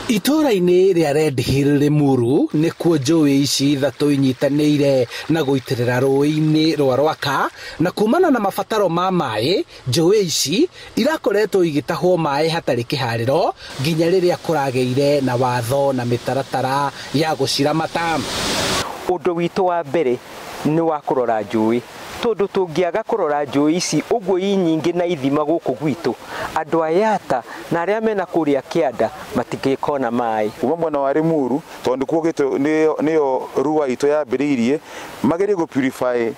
Itũũra-inĩ rĩa Red Hill Limuru nĩkuo njũĩ ici ithatũ inyitanĩire na gũitĩrĩra rũĩ-inĩ rwa Rwaka, na kumana na mabataro ma maĩ, njũĩ ici irakoretwo igĩtahwo maĩ hatarĩ kĩharĩro nginya rĩrĩa kũragĩire na watho na mĩtaratara ya gũciramata. Ũndũ witũ wa mbere nĩ wa kũrora njũĩ, tondũ tũngĩaga kũrora njũĩ ici ũguo i nyingĩ na ithima gũkũ gwitũ, andũ a Yatta na arĩa mena kũrĩa kĩanda matingĩkona maĩ. Kuma mwena wa Limuru, tondũ nĩkuo nĩyo rua itũ yambĩrĩirie, magerie gũ purify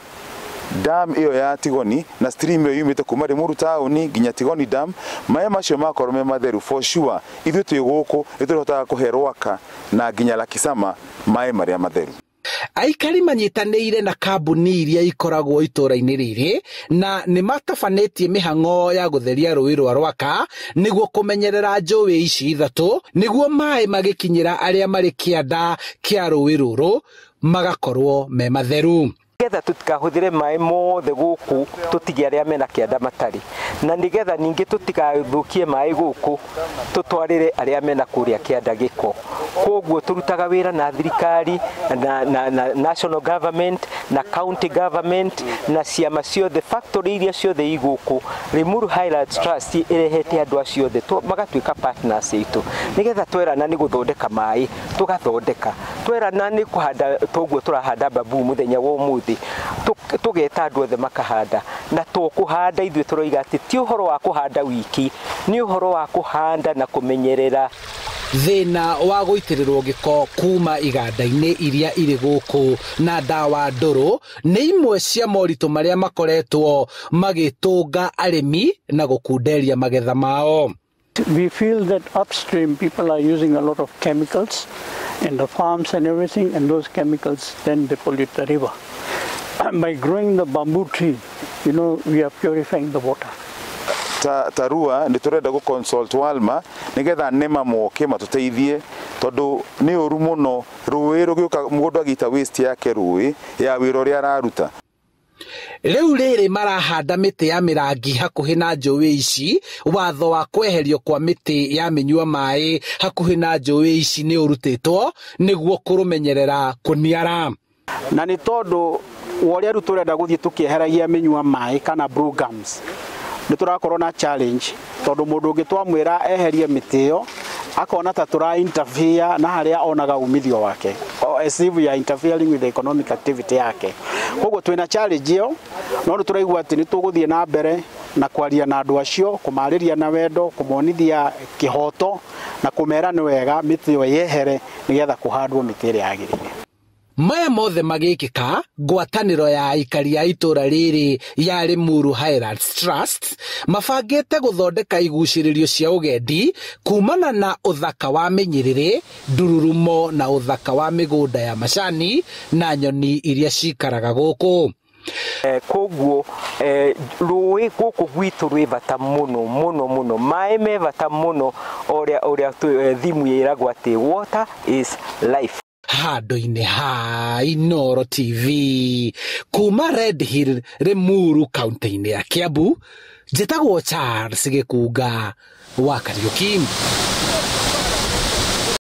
dam ĩyo ya Tigoni na stream ĩyo yumĩte kuma Limuru town nginya Tigoni dam. Maĩ macio makorwo me matheru, for sure ithuĩ twĩ gũkũ nĩ tũrĩhotaga kũhe Rwaka na nginya Lakisama maĩ marĩa matheru. Aikari manyitanĩire na kambuni iria ikoragwo itũũra-inĩ rĩrĩ na nĩ matabanĩtie mĩhang'o ya gũtheria rũĩ rwa Rwaka nĩguo kũmenyerera njũĩ ici ithatũ, nĩguo maĩ magĩkinyĩra arĩa marĩ kĩanda kĩa rũĩ rũrũ magakorwo me matheru. Nĩgetha tũtikahũthĩre maĩ mothe gũkũ tũtige arĩa mena kĩanda matarĩ, na nĩgetha ningĩ tũtigathũkie maĩ gũkũ tũtwarĩre arĩa mena kũrĩa kĩanda gĩko. Koguo tũrutaga wĩra na thirikari na national government na county government na ciama ciothe, factory iria ciothe i gũkũ. Limuru Highlands Trust ĩrehete andũ acio othe magatuĩka partners aitũ, nĩgetha twerana nĩ gũthondeka maĩ tũgathondeka, twerana nĩ kũhanda toguo tũrahanda bamboo mũthenya wa ũmũthĩ, tũgeta andũ othe makahanda. Na to kũhanda ithuĩ tũroiga atĩ ti ũhoro wa kũhanda wiki, nĩ ũhoro wa kũhanda na kũmenyerera. Thĩna wa gũitĩrĩrwo gĩko kuma iganda-inĩ iria irĩ gũkũ na ndawa ndũrũ nĩ imwe cia moritũ marĩa makoretwo magĩtũnga arĩmi na gũkunderia magetha mao. We feel that upstream people are using a lot of chemicals in the farms and everything, and those chemicals then they pollute the river. By growing the bamboo tree, we are purifying the water. Ta Rua nĩ tũrenda gũ consult Walma nĩgetha nema moke matũteithie, tondũ nĩ ũru mũno rũĩ rũgĩũka mũndũ agĩita waste yake rũĩ ya wĩra ũrĩa araruta. Rĩu rĩrĩ marahanda mĩtĩ ya mĩrangi hakuhĩ na njũĩ ici. Watho wa kweherio kwa mĩtĩ ya mĩnyua maĩ hakuhĩ na njũĩ ici nĩ ũrutĩtwo nĩguo kũrũmenyerera kũniara. Na nĩ tondũ wa ũrĩa rĩu tũrenda gũthiĩ tũkĩeheragia mĩnyua maĩ kana blue gums, nĩ tũrakorwo na challenge tondũ mũndũ ũngĩ twamwĩra eherie mĩtĩ ĩyo akona ta tũra interfere na harĩa onaga umithio wake, or as if we are interfering with the economic activity yake. Koguo twĩna challenge ĩyo, no nĩ tũraigua atĩ nĩ tũgũthiĩ na mbere na kwaria na andũ acio, kũmarĩria na wendo, kũmonithia kĩhoto na kũmera nĩ wega mĩtĩ ĩyo yehere nĩgetha kũhandwo mĩtĩ ĩrĩa yagĩrĩire. Maya mothe magĩkĩka, ngwatanĩro ya aikari a itũũra rĩrĩ ya Limuru Highlands Trust mabangĩte gũthondeka igucĩrĩrio cia ũgendi kumana na ũthaka wa mĩnyĩrĩrĩ, ndururumo na ũthaka wa mĩgũnda ya macani na nyoni iria cikaraga gũkũ. Koguo rũĩ gũkũ gwitũ rwĩ bata mũno mũno mũno, maĩ me bata mũno, ũrĩa thimu ĩragwo atĩ water is life. Handũ-inĩ ha Inooro TV kuma Red Hill Limuru kaunti-inĩ ya Kiambu, njĩtagwo Charles Gĩkunga wa Kariũki.